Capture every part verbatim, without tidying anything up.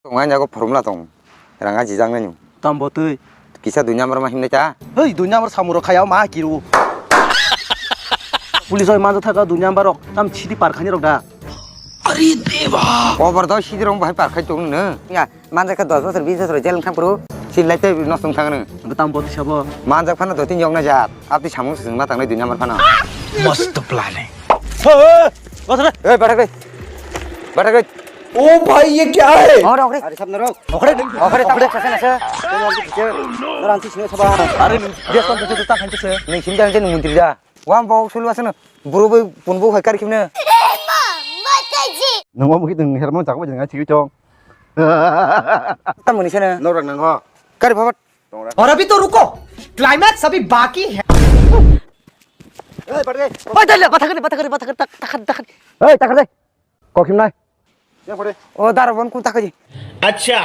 Tong ani jago formula tong. Rang aji jang nani. Tam bo twi. Kisa dui number ma himnai ta. Hei, dui number samuro khaya ma kiru. Police oi manjak thaka dui number rok. Tam sidi par khani rok da. Are deba. Obar do sidi rong bahai par khai tong ne. Ya, manjak ka dos bosor, bis bosor jail thang puru. Silai te nos tong thang ne. Tam bo twi sabo. Manjak phana do tin yok na jat. Apni samung sung ma tangnai dui number phana. Mast planning. Hey, hey, hey, bathak re. Bathak re. ओ भाई, ये क्या है? Ore, ore. Are sab narok. Okre, okre, tam okre. Sasa nasa. Nora anti sini saba. Are, dia son tu tu tak hantu se. Ni sim dan jen mundri da. Wan bau sulu asana. Buru bai pun bau hai kar kimna. Nang wa mukhi deng herman chakwa jenga chikri chong. Tam muni sana. Nora nang ho. Kari babat. और अभी तो रुको, क्लाइमैक्स अभी बाकी है। Hey, bathak re. Oi, dale, bathak re, bathak re, bathak re, tak, tak, tak. Hey, tak re. Kokhim nai. Ya, pore. O, dara bon ku tak re. Acha.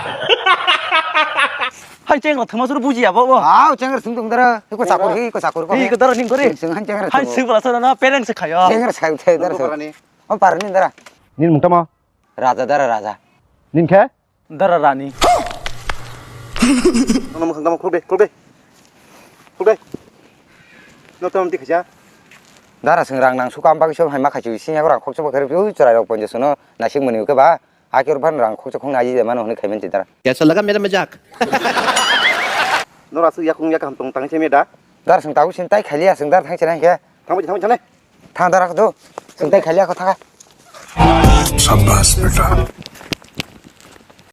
Hai, cheng la thama suru buji abo, bo. Au, cheng sung tung dara. Ko sakor hi, ko sakor ko. Hi, ko dara ning kore. Sung han cheng. Hai, sung bala sara na, pereng se khaya. Cheng sai thai dara. Ko parani. O, parani dara. Nin mungtama. Raja dara, raja. Nin khe? Dara rani. Nono mwkhang tamo khulbe, khulbe. Khulbe. No tamo tikhaja. Dara sing rang nang suka am bagwi sob hai ma khaichu sing yago rang khoksa bo khe ui chwrai rok ponjo sono nasik mani ke ba. Akhe ur phan rang khoksa khong naji de mano hwnwi khaiman ti dara. कैसा लगा मेरा मजाक? No rasu yakung yak ham tong tang se me da. Dara sing tagu sin tai khaili asing dara thang chenai khe. Thang bai, thang bai, thang nai. Thang dara do. Sing tai khaili ako thang. शाबाश बेटा।